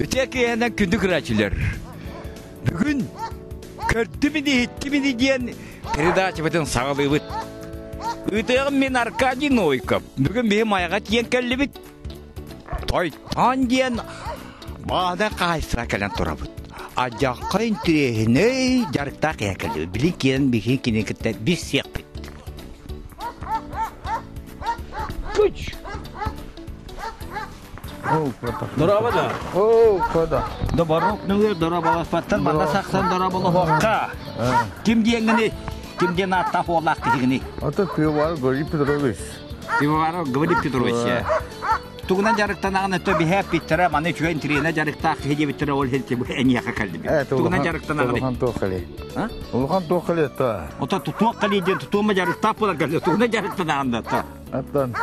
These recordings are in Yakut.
Үтүө киэһэнэн күндү көрөөччүлэр! Бүгүн Көрдүм ини, иһиттим ини диэн передачабытын саҕалыыбыт. Ыытыаҕым мин Аркадий Новиков. Бүгүн биһи Майаҕа тиийэн кэллибит. Тойтон диэн баада хаһаайыстыба кэлэн турабыт. Адьахха интириэһинэй дьарыктаах киһи кэллибит. Билин киирэн биһиги кинини кытта билсиэхпит. Күч! Дороба да. Оо, кода. Доборок нөҥүө дорооболоспаттар манна сахсан дорооболоһуохха. Ким диэҥҥини, ким диэн ааттаах уоллаах киһигини? Ата Пивоваров Гаврил Петрович. Пивоваров Гаврил Петрович. Тугунан дьарыктанаҕын өттө биһэ эппиттэрэ, маны үчүгэй интириэнэ дьарыктаах киһи диэбиттэрэ ол иһин эниэхэ кэлдибит. Тугунан дьарыктанаҕын? Улахан туох кэлий? Улахан туох кэлий та? Ота туох кэлий диэн тутуома дьарыктаах буолар кэлли. Тугунан дьарыктанаҕын да та? Аттан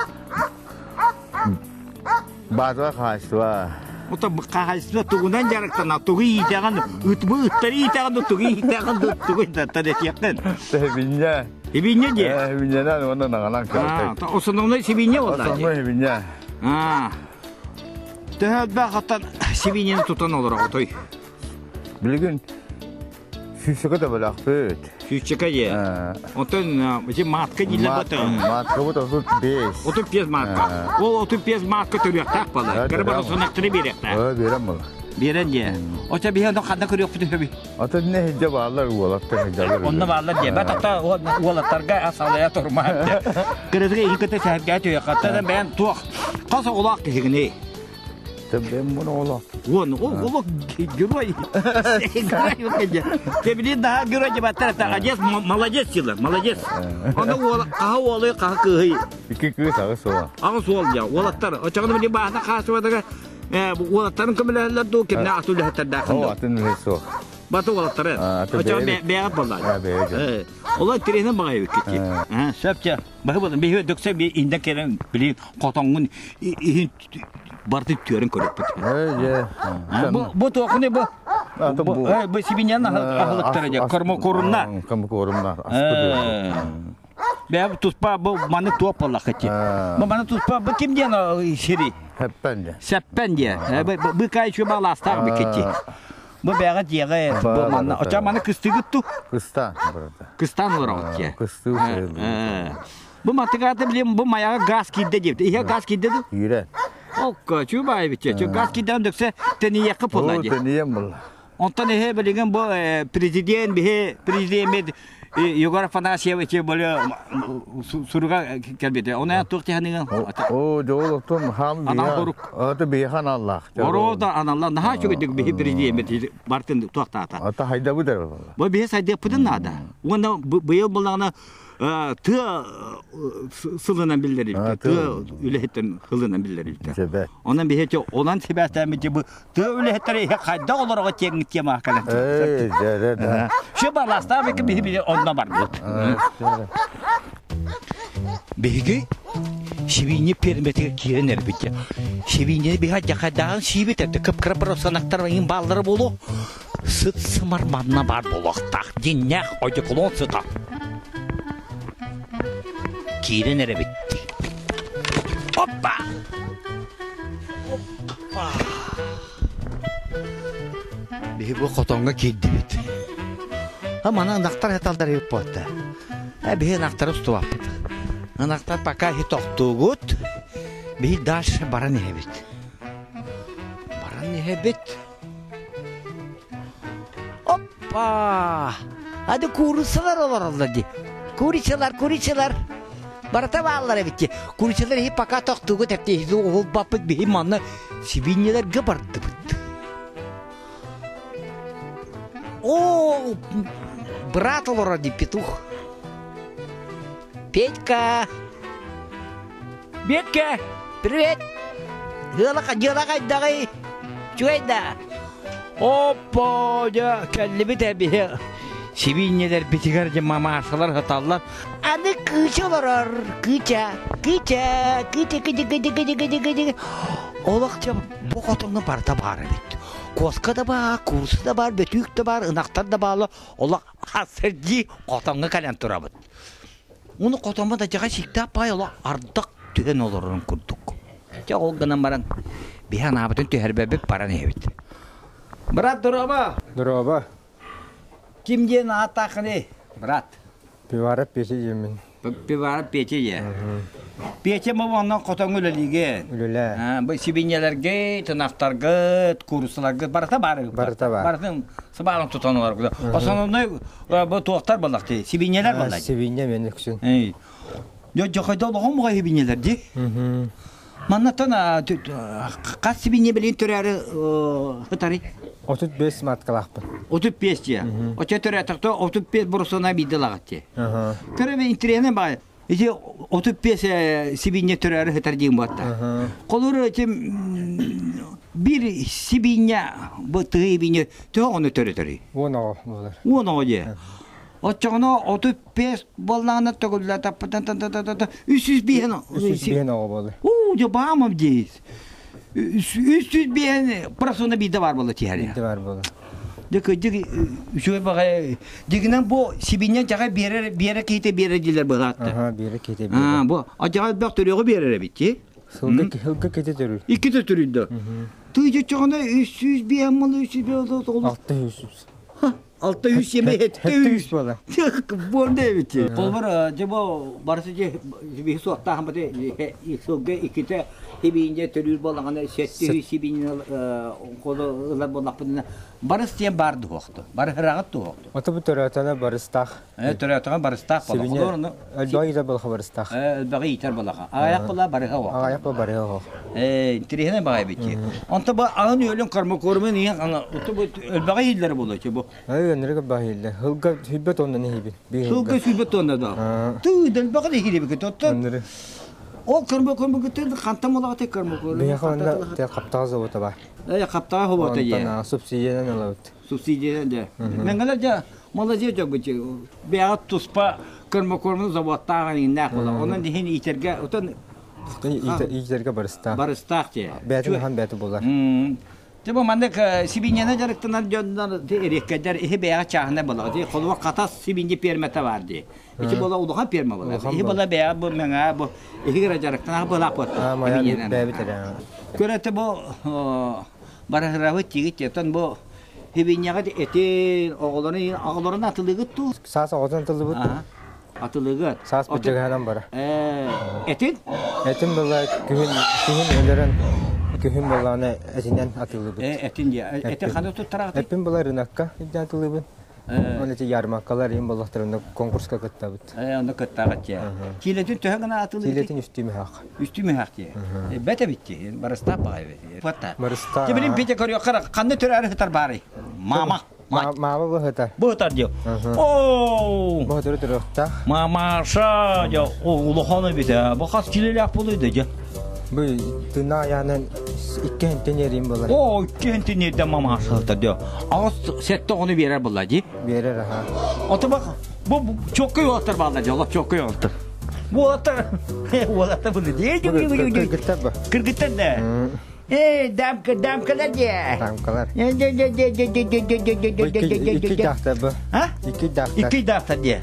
Баатыра хаһаайыстыба. Ота хаһаайыстыба тугунан дьарыктана, тугу иитэҕин, ытбы ыттары иитэҕин да тугу иитэҕин да тугу да этиэххин. Сибинньэ. Сибинньэ диэ? Сибинньэнэн уонна наҕанан кэлтэй. Основной сибинньэ буолла. Основной сибинньэ. Төһө элбэх оттон сибинньэни тутан олороҕутуй? Билигин Сүүсчэкэ төбөлөөхпүт. Сүүсчэкэ дии. Оттон ити маатка дииллэр бата. Мааткабыт 35. 35 маатка. Ол 35 маатка төрүөхтээх буолар. Кыра бары сонахтары биэриэхтээх. Биэрэн буолар. Биэрэн дии. Оча биһи ону ханна көрүөхпүт үһүбүй? Ата не хиджа бааллар уолаттар хиджалар. Онно бааллар дии. Бат ата уолаттарга асалая турма. Кырытыга иһин кытта сэһэргээ түһүөххэ. Бэйэн туох хас оҕолоох киһигиний? Тэбэм муну олох. Вон, о, герой. Тебили да герой дебаттар это одес молодец сила, молодец. Оны уол хаһа уолу хаһа кыһый. Икки кыыс аҕыс уол. Аҕыс уол дьа, уолаттар. Очоҕуна били баахта хаасыбатага уолаттарын көмөлөһөллөр дуу, кимне атын үлэһиттэрдээх О, атын үлэһит суох. Баты уолаттары. Очоҕо бэйэҕит буоллаа. Олар тиренен баҕайы биккити. Сөп Баһы болан биһи дөксө би инде келен били хотоҥҥун иһин барты түөрен көрөппүт. Бу бу туохуну бу бу сибиньян аһылыктара дьэ кормокорумна. Кормокорумна. Бэйэ туспа бу маны туох буоллаххыт. Бу маны туспа бу ким диэн сири? Сеппен диэ. Сеппен диэ. Бу кай чуба алаастаах бикити. Бу бэҕэ дьиэҕэ бу манна оча маны кыстыгыт ту? Кыстаан барыта. Кыстаан олороҕут дьиэ. Кыстыы Бу матыгаата билим бу маяҕа газ киирдэ диэбит. Иһэ газ киирдэ ду? Киирэ. Окко, чубай бит. Чу газ киирдэн дөксө тэнийэххэ буолла дии. Тэнийэн буолла. Онтон эһэ билигин бу президент биһи президент Егор Афанасьевич были суруга кэлбите. Оны туох тиһаныгын? О, жол оттон хам Анал Аты биһан аллах. Орода аналла наһаа үчүгэйдик биһи президент бартын туохтаата. Ата хайдабы дэр. Бу биһи сайдыаппытын наада. Уонна быйыл буллаҕына тыа сылынан биллэрилтэ, тыа үлэһиттэн сылынан биллэрилтэ. Онон биһи онон сибээстээммит бу тыа үлэһиттэрэ иһэ хайдах олорого тиэҥ тема кэлэн. Все баластаах биһи биһи онно барбыт. Биһиги сибиинньэ пиэрмэтигэр киирэн эрбит. Сибиинньэни биһи дьахайдааҕын сиибит этэ. Кып-кыра бырасанактар иҥин бааллара буолуо. Сыт-сымар манна баар буолуохтаах. Дьиҥнээх одеколон сыта. Киирэн эрэбит. Оппа! Оппа! Биһи бу хотоҥҥо киирдибит. А маны ынахтар хаталдар эбит буолта. Э биһи ынахтары устубаппыт. Ынахтар пока иһи тохтуугут. Биһи дальше баран иһэбит. Баран иһэбит. Оппа! Ады куурусалар олороллор дии. Курицалар, курицалар. Барыта бааллар эбит дии. Курицалар иһи пока тохтуугут эптиһи уһулбаппыт биһи манна сибиинньэлэргэ бардыбыт. О, брат олорор дии петух. Петька! Бүөккэ, привет! Дьыала, дьыала хайдаҕый? Үчүгэй да? Оппо, дьэ, кэллибит эбиһи. Сибиинньэлэрбитигэр дьэ мамашалар сыталлар. Аны кыыча олорор, кыыча, кыыча, кыыча, кыыча, кыыча, кыыча, кыыча, кыыча. Олох дьэ бу хотоҥҥо барыта баар эбит. Куоска да баар, куурусса да баар, бөтүүк да баар, ынахтар да бааллар. Олох хасырдии хотоҥҥо кэлэн турабыт. Уну хотоммут адьаҕа сииктээх баай олох ардах түһэн олорорун курдук. Дьэ ол гынан баран биһи анаабытын түһэрбэппит баран иһэбит. Брат, дороба! Дороба. Ким диэн ааттааххыный, брат? Пиваров Петя диэммин. Пиваров Петя дии. Петя бу оннон хотоҥ үлэлиигин. Үлэлээ. Бу сибиньэлэргэ, тынахтаргыт, кууруссаларгыт барыта баар. Барыта баар. Барытын сыбаалын тутан олоргут. Основной бу туохтар баллахты, сибиньэлэр баллар. Сибиньэ мен үксүн. Дьохойдо олоҕум буга сибиньэлэр дии. Маннаттан хас сибиньэ билин төрөөрү ытарый? 35 маткалаахпын. 35 дии. Очо төрөөтөхтө 35 боросуона биирдэ лагат дии. Көрө интириэһинэй баҕайы. Ити 35 сибиинньэ төрөөрү сытар диэн буолта. Холур ити бир сибиинньэ бу тыһы сибиинньэ төһө оҕону төрөтөрүй? 10 оҕо буолар. 10 оҕо дии. Оччоҕуна 35 буоллаҕына төгүллэтаппытан 305 305 оҕо буолар. Уу, дьэ баамам диис. 305 просуна биирдэ баар буолла тиһэри. Биирдэ баар буолар. Дьэ кырдьык үчүгэй баҕайы дьигинэн бу сибинньэ дьаҕай биэрэр биэрэ киһитэ биэрэр дииллэр быһаатта. Аха, биэрэ киһитэ биэрэр. Бу адьаҕай элбэх төрүөҕү биэрэр эбит дии. Сылга сылга кити төрүүр. Иккитэ төрүүр Тыйдьа чоҕуна 305 малы 305 600. 600 yeme 700 буолар. Буолда эбит. Холбор дьэ бу барысы дьэ биһи суохтааһын баты сылга иккитэ сибиинньэ төрүүр буоллаҕына сэттэ сибиинньэ холу ылар буоллахпытына барыс диэн баар дуһуохту. Барыһыраҕыт туһуохту. Ото бу төрөөтөнө барыстаах. Төрөөтөҕө барыстаах буолла. Элбэҕи иитэр балаха барыстаах. Элбэҕи иитэр балаха. Аҕыйах була барыһа оһох. Аҕыйах була барыһа оһох. Интириэһинэй баҕайы бити. Онто бу аһын үөлүн кормокормун иһин ото бу элбэҕи иһиллэр буолуо бу. Ай өнөргө баһиллэр. Хылга сүүрбэ тонна иһибин. Хылга сүүрбэ тонна да. Тыы дэлбэҕи иһири Оттон ол кормокормугутун хантан молоҕотой кормокорум. Биһиэхэ онно те хаптаҕа завода бар. Э хаптаҕа завода е. Субсидиянан ылабыт. Субсидиянан де. Менгалар дьэ молодец дьон бэйэҕэ туспа кормокормун заводтааҕын иҥнээх буола. Онон иһин иитэргэ отон Иитэргэ барыстаах. Барыстаах дии. Бэйэтин ахан бэйэтэ булар. Дьэ бу маннык сибиинньэни дьарыктанар дьоннор эриэккэдэр иһи бэйэҕэ чааһынай буолар. Ити холобур хатас сибиинньэ пиэрмэтэ баар дии. Ити буола улахан пиэрмэ буолар. Иһи буола бэйэҕэ бу мэҥэ бу иһигэр дьарыктанар буолаах буолар. Бэйэбит эрэ. Көрөтө бу барыһырабыт тигит оттон бу сибиинньэҕит этин оҕолорун оҕолорун атылыгыт туу. Саас оҕотун атылыбыт. Атылыгыт. Саас быдьыгыһанан бара. Этин? Этин была күһүн күһүн өлөрөн күһүн буоллаҕына этинэн атылыбыт. Этин дии. Этин ханна туттараҕытый? Эппин была рынокка илдьэн атылыбын. Ол эти ярмаркалар иһин буоллахтарына конкурска кыттабыт. Онно кыттаҕыт дии. Киилэтин төһө гына атылыгыт? Киилэтин үстүү мөһөөх. Үстүү мөһөөх дии. Бэт эбит дии. Барыстаах баҕайы эбит. Барыстаах. Тибилин пите көрүөххэ ханна төрөөрү сытар баарый? Мама. Маама быһыта. Быһытар дио. Оо! Быһытары төрүөхтээх. Мамаша дьэ улахан эбит ээ. Бу хас килэлээх буолуй дьэ? Бу тына айаанан икки хэнтэн эриин буолар. Оо, икки хэнтэн эрдэн мамаша сытар дио. Аҕыс сэттэ оҕону биэрэр буолла дии. Биэрэр аха. Ото бак бу чоккой уолаттар бааллар дьэ, олох чоккой уолаттар. Бу уолаттар уолаттар буну дии. Кыргыттар ба. Кыргыттар да. Ээ, дамка, дамкалар дии. Дамкалар. Икки даахтар бу. А? Икки даахтар. Икки даахтар дии.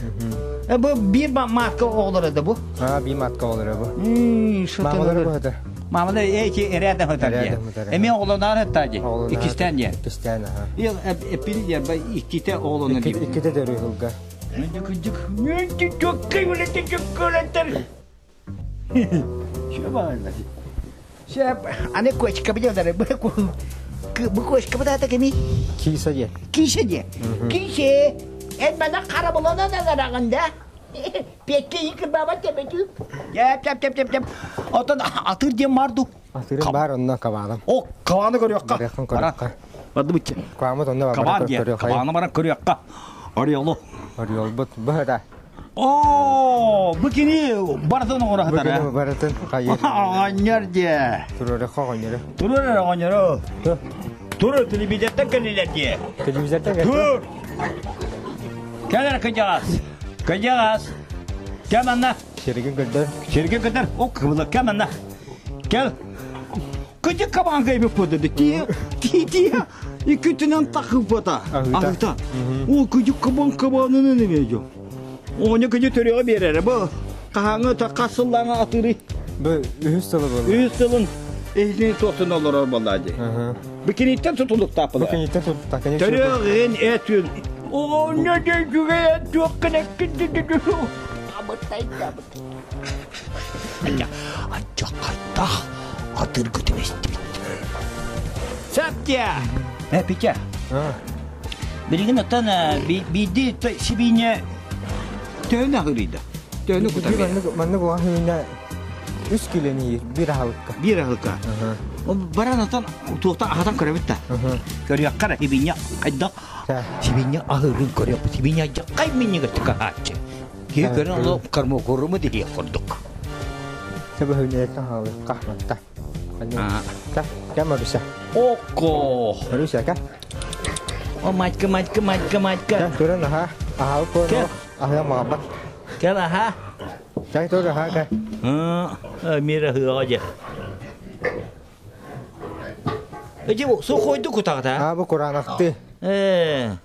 Бу биир маатка оҕолоро да бу. А, биир маатка оҕолоро бу. Маамалары бу хата. Маамалар эти эрээдэ хатар дии. Эми оҕолонаар хатта дии. Иккистээн дии. Иккистээн аха. Эппини дии, ба икките оҕолонор дии. Икките төрүү хылга. Күндүк, күндүк, күндүк, Аны кочка билэр бу кочка бытаата кими? Киса диэн. Кисе диэн. Кисе, эн мана хара буланан алараҕын да? Пекке икырбаабат тэбэтүү. Тэп тэп тэп тэп тэп. Отон атыр диэн бар ду. Атырым бар онно кабаалам. О, кабааны көрүөххэ. Көрүөххэ көрүөххэ. Барды бычча. Кабаамыт онно бар. Кабаан диэн. Кабааны баран көрүөххэ. Орелу. Орелбут быһыта. Оо, бу кини барытын оҥоро Бу сытар кини барытын хайыр. Оҕонньор диэ. Туруору оҕонньору. Туруор оҕонньору. Туруор телевизортан кэллилэр диэ. Телевизортан Тур. Кэл эрэ кыдьаҕас. Кыдьаҕас. Кэл манна. Сиргин көрдөр. Сиргин көрдөр. О, кыбылык кэл манна. Кэл. Кыдьык кабаанга эбит буолда. Тиэ, тиэ, тиэ. Иккитинэн тахыппата. Аһыта. О, кыдьык кабан кабанын эмиэ дьо. Оҕонньор кыдьык төрүөҕэ биэрэрэ. Бу хаһааҥҥы хас сыллааҥы атыырый? Бу үһүс сылы буолла. Үһүс сылын. Эһини туохтун олорор буоллаа дии. Бу киниттэн тутулуктааппыла. Бу киниттэн тутулуктаах. Төрүөҕүн этүн. Оҕонньо дьүгэ туохкын эккин Абытай-табыт. Аччаккайтах атыргытым истибит. Сәптия! Э, Петя. Билигин оттон биирдии сибиинньэ төһөнү аһыырыйда? Төһөнү кутар? Маннык улахан сибиинньэ үс килени биир аһылыкка. Биир аһылыкка. Баран отон туохтан аһатан көрөбүт да. Көрүөххэ эрэ сибиинньэ хайдах сибиинньэ аһыырын көрүөхпүт. Сибиинньэ дьаккай минньигэстик аһааччы. Киһи көрөн олох кормокуруму дириэх курдук. Сөбөһүнэттэн хаалыахха манта. Кэм Маруся. Око. Маруся, ка? О, матька, матька, матька, матька. Туран аха, аха көр, аха мабат. Кэл аха. Чай тур аха ка. Мира хыаҕа дьэ. Эдьи сухойду кутаҕыта. А бу кураанахты. Э.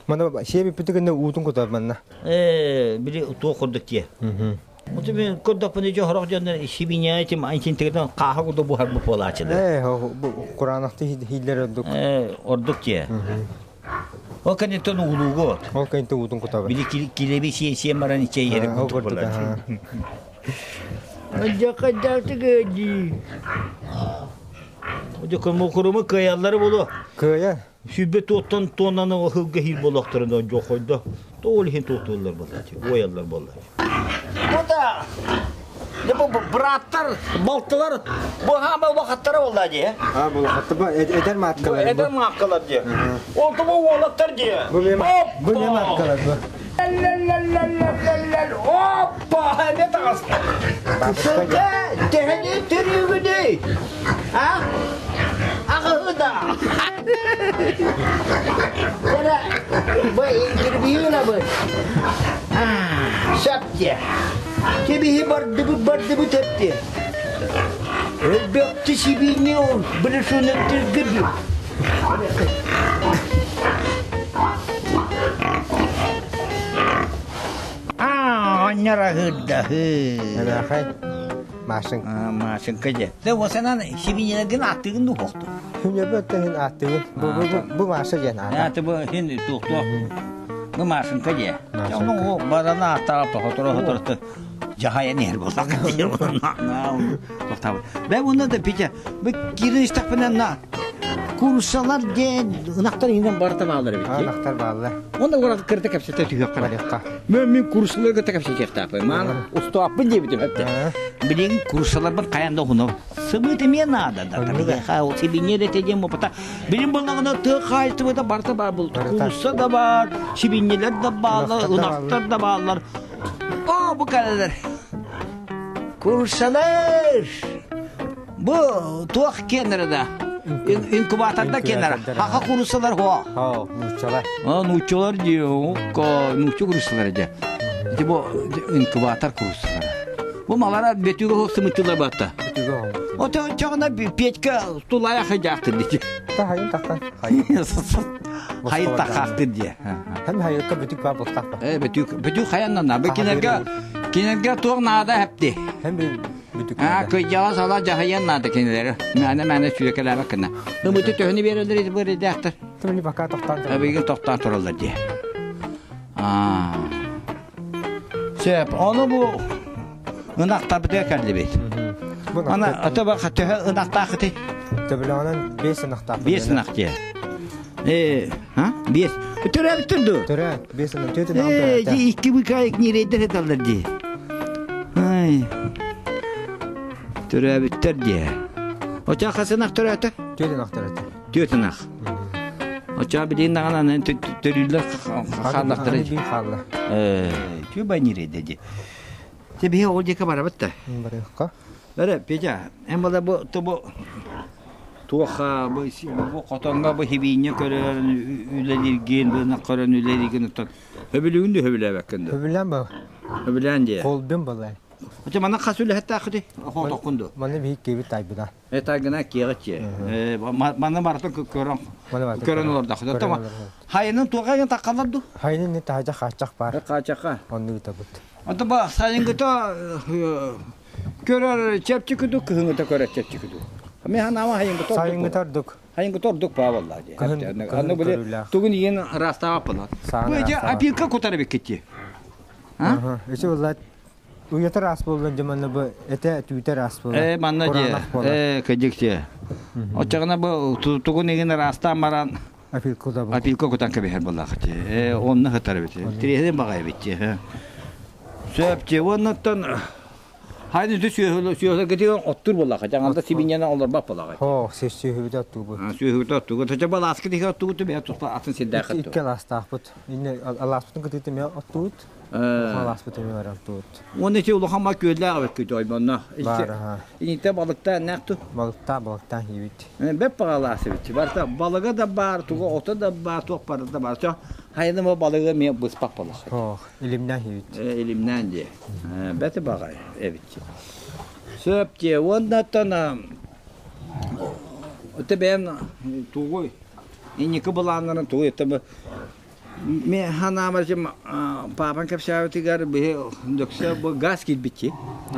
Мана сиэбиппит гына уутун кутар манна. Э, били туох курдук тиэ. Ото мен көрдөхпүнэ дьэ хорох дьоннор сибиняэтим антинтегрен хааха курдук буһарбыт буолааччылар. Э, кураанахты хииллэр ордук. Э, ордук тиэ. Ол кэнниттэн уулуугут. Ол кэнниттэн уутун кутабын. Били килеби сиэн баран чэй иһэр курдук буолааччы. Дьакайдаатыга дии. Дьокомокуруму кыайаллары болу. Кыайа. Сүүрбэ туоттан туоннаны ыһылга иһир буолуохтарына дьохойдо. Тоол иһин туохтууллар буоллааччы, уойаллар буоллааччы. Бу да бу браттар, балтылар бу хаама улахаттара буолла дии. А, бу улахаттар бу эдэр маткалар. Эдэр маткалар дии. Ол бу уолаттар дии. Бу бу не маткалар бу. Оппа, не таҕыста. Сылга төһөнү төрүүгүнүй? А? Аҕыһы да. Кара, бу интервью ылабын. Сөп диэ. Кебиһи бардыбыт бардыбыт эпти. Өлбөктү сибиинньи ол брешунеттиргир. Аа, онньор аһыырдаһыы. Эмээхэй. Машин. Машинка дьэ. Дэ осанан сибиинньэлэргин ааттыгын дуу хохту? Хүнөбө өттөһүн ааттыгын. Бу бу Маша диэн аата. Ааты бу хин туохтуох. Бу Машинка дьэ. Ону барана ааттаах тохоторо хоторо жахайан иһэр буоллах. Тохтаабыт. Бэ уонна да Петя, бу киирэн истэхпинэ на курсалар диэн ынахтар иһинэн барыта бааллар эбит. Ынахтар бааллар. Онно ураты кырта кэпсэтэ түһүөххэ. Барыахха. Мен мин курсаларга та кэпсэтиэхтээхпин. Маан устуаппын диэбитим эптэ. Билигин курсаларбын хайан да уһунав. Сымыыт эмиэ наада да. Табигаха ол сибинье да диэн бопата. Билин буллаҕына тыа хаайыстыбыта барыта баар был. Курса да бар, сибиньелер да бааллар, ынахтар да бааллар. О, бу кэлэлэр. Курсалар! Бу туох киэннэрэ да? Инкубаторда киэннэрэ. Хаха куруссалар хуа. Оо, нууччалар. А, нууччалар дии, нуучча куруссалар дьэ. Ити бу инкубатор куруссалара. Бу малара бөтүгө сымытылар батта. Бөтүгө Ото чоҕуна Петька тулая хайдаахтыр дии. Та хайын таххан. Хайын тахаахтыр дии. Һәм хайыкка бүтүк бар бултаах. Э, бөтүк, бөтүк хаяннан. Бу кинерге кинерге туох наада хэпти. Һәм бүтүк. А, кыйдьаҕа сала дьаһайан наада кинилэри. Мээнэ-мээнэ сүөкэлээбэт гына. Ымыты төһөнү биэрэллэр бу редактор? Түмүнү пока тохтоон тураллар. Эбигин тохтоон тураллар дии. Аа. Сөп, ону бу ынахтарбытыгар кэллибит. Ана ата төһө ынахтаахыты? Төбөлөҕүнэн биэс ынахтаах. Биэс ынах дии. Э, а? Биэс. Төрөөбүттэр дуо? Төрөө, биэс ынах, түөрт ынах Э, дии икки быкаайык ньирэйдэр эталлар дии. Ай. Төрөөбүттэр дии. Оча хас ынах төрөөтө? Түөрт ынах төрөөтө. Түөрт ынах. Оча билигин даҕаны төрүүллэр хааллахтара. Биир хаалла. Э, түө ньирэйдэ дии. Те биһи ол диэки барабыт да. Барыахха. Бэрэ, Петя, эн бала бу тобу туох бу бу хотоҥҥо бу хибиинньэ көрөн үлэлииргин, бу көрөн үлэлииргин оттон хөбүлүүгүн да хөбүлээбэккин да? Хөбүлээн ба. Хөбүлээн дии. Холбун балай. Ача манна хас үлэһиттаахыты? Хотоккун ду. Манна биһик киэбит тайбына. Э тайгына киэҕэ Э манна барыта көрөн көрөн олордох. Хайынын туоҕа таққалар ду? Хайынын не таһажа хааччах бар. Хааччахха. Онну табыт. Ото ба сайынгыта Көрөр чэпчэки дуу, кыһыҥҥыта көрөр чэпчэки дуу. Мен ханаама хайыҥҥыта ордук. Сайыҥҥыта ордук. Хайыҥҥыта ордук баа буоллаа дии. Кыһын Аны били көрүүлээх. тугун иин ыраастаабат буолла. Сааны Бу дьэ ыраастаабат. опилка кутар эбиккит А? Ити буолла уйатар ас буоллун дьэ манна бу этэ түүтэр ас буолла. Э манна дьэ э кыдьык дьэ. Оччоҕуна бу тугун иин ыраастаан баран Опилка кутабын. Опилка кутан кэбиһэр буоллаах дии. Э онно сытар эбит. Тириэһин баҕай эбит дии. Сөп дии. Уоннаттан Хайды үтү сүөһүлэргитигэр оттуур буоллаха. Дьаҥалда сибиньэнэн олорбот буоллаха. Хоо, сүөһүбүтэ оттуубут. Сүөһүбүтэ оттуугут. Хоча балааскы тиһи оттугут бэйэ туспа атын сирдээх Икки икки алаастаахпыт. Инне алааспытын кытыыта эмиэ оттуубут. Улахан алааспыт эмиэ баран оттуубут. Уонна ити улахан ма күөллээх эбит күтү ойбонно. Баар аха. Инитэ балыктаан нээхту. Балыктаа балыктаан хийбит. Бэп баҕалаас эбит. Барыта балыга да баар, туга ото да баар, туох барыта да баар. Чо хайны бу балыгы эмиэ быспат буоллах. Ох, илимнээн хийбит. Илимнээн дии. Бэти баҕай эбит. Сөп дии. Уоннаттан өтө бэйэм тугуй инники былааннарын тугуй это Мен ханаабар паапан кэпсээбитигэр биһи дөксө бу газ киирбитчи.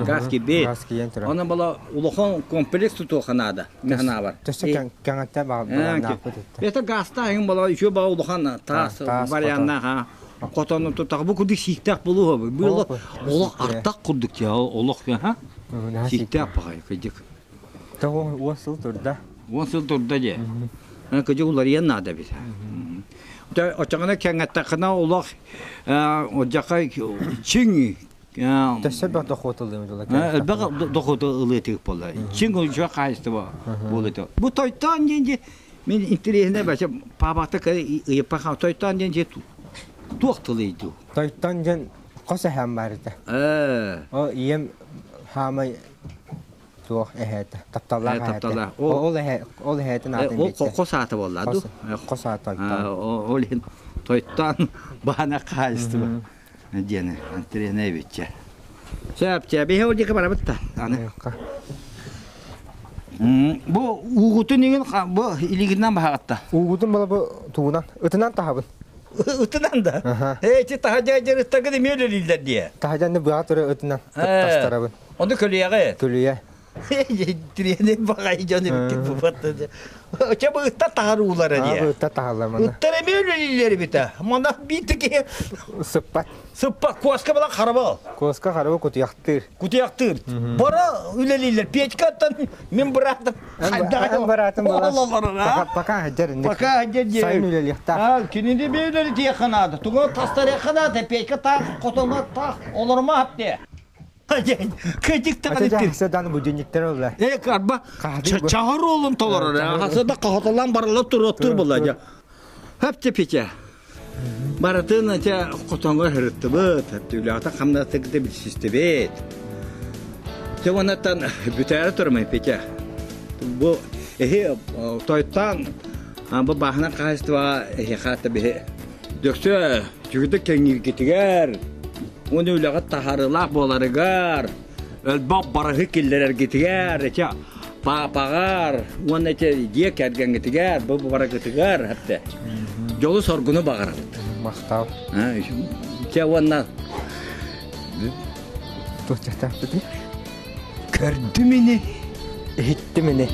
Газ киирбит. Газ киирэн турар. Онон була улахан комплекс тутуоха наада. Мен ханаабар. Төссө кэҥэттэ балааннаахпыт этте. Это газта иһин була үчү ба улахан таас варианнаах хотону тутах бу курдук сииктээх булуһа бу олох артак курдук тя олох ха сииктээх баҕай кыдьык. Тоҕо 10 сыл турда. 10 сыл турда дии. Кыдьык уларыйан наада бит. Оччоҕуна кэҥэттэххинэ олох одьаха чиҥ Төссө элбэх дохуот ылыам дьола элбэх дохуоту ылыатык буолла. Чиҥ үчүгэй хаачыстыба буолуо. Бу тойтоон диэн дьи мин интэриэһинэй бача паабакта ыйыппаха тойтоон диэн дьи туох тылый дуу? Тойтоон диэн хос эһээм баар этэ. О ийэм хаамай Суох эһээтэ. Тапталлаах эһээтэ. Тапталлаах. Ол эһэ ол эһээтин аатын Ол хос аата буолла дуу? Хос аата тойтоон. Ол иһин тойтоон баана хаһаайыстыба диэн интэриэһинэй эбитчэ. Сөп, чэ, биһи ол диэки барабыт да. Аны. Бу уугутун иҥин бу илигинэн баһаҕатта. Уугутун бала бу тугунан ытынан таһабын. Ытынан да? Ээ, ити таһа дьарыттаргын эмиэ үлэлииллэр диэ. Таһадьанны быаҕа турар ытынан тастарабын. Ону көлүйэҕэ? Көлүйэ. Тириэни баҕайы дьон эбиккит бу Чэ бу ыттар таһар уулара диэ. Ыттар таһаллар манна. Ыттар эмиэ үлэлииллэр эбитэ. Манна биир киһи сыппат. Сыппат. Куоска була харабыл. Куоска харабыл кутуйахтыыр. Кутуйахтыыр. Бара үлэлииллэр. Печкаттан мин быраатым Эн быраатым буолар. Пока хадьар. Пока хадьар диэ. Сайын үлэлиэхтээх. Кинини би үлэлитиэххэ наада. Тугу тастарыахха наада. Печка таах, хотоно таах, олорма хапте. Кыдьык таҕа Седан будильниктер олла. Э карба чаһар олун толорор. Хасыда кахаталан барыла туруоттур була дьа. Хөп пиче. Барытын те хотоҥго хырыттыбыт, үлэҕэ хамнастыкты билсистибит. Те онаттан бүтээри турмай Петя. Бу эһи тойтан бу баһынан хаһайыстыбаҕа эһи хаата биһи дөксө Сүгүтэ кэҥииргитигэр уонна үлэҕэ таһаарыылаах буоларыгар, элбэх барыһы киллэрэргитигэр, ити паапаҕар уонна ити дьиэ кэргэҥҥитигэр, бу барыгытыгар хэптэ дьолу-соргуну баҕарабыт. Махтал. Чэ уонна Туох дьахтаахпытый? Көрдүм ини. Иһиттим ини.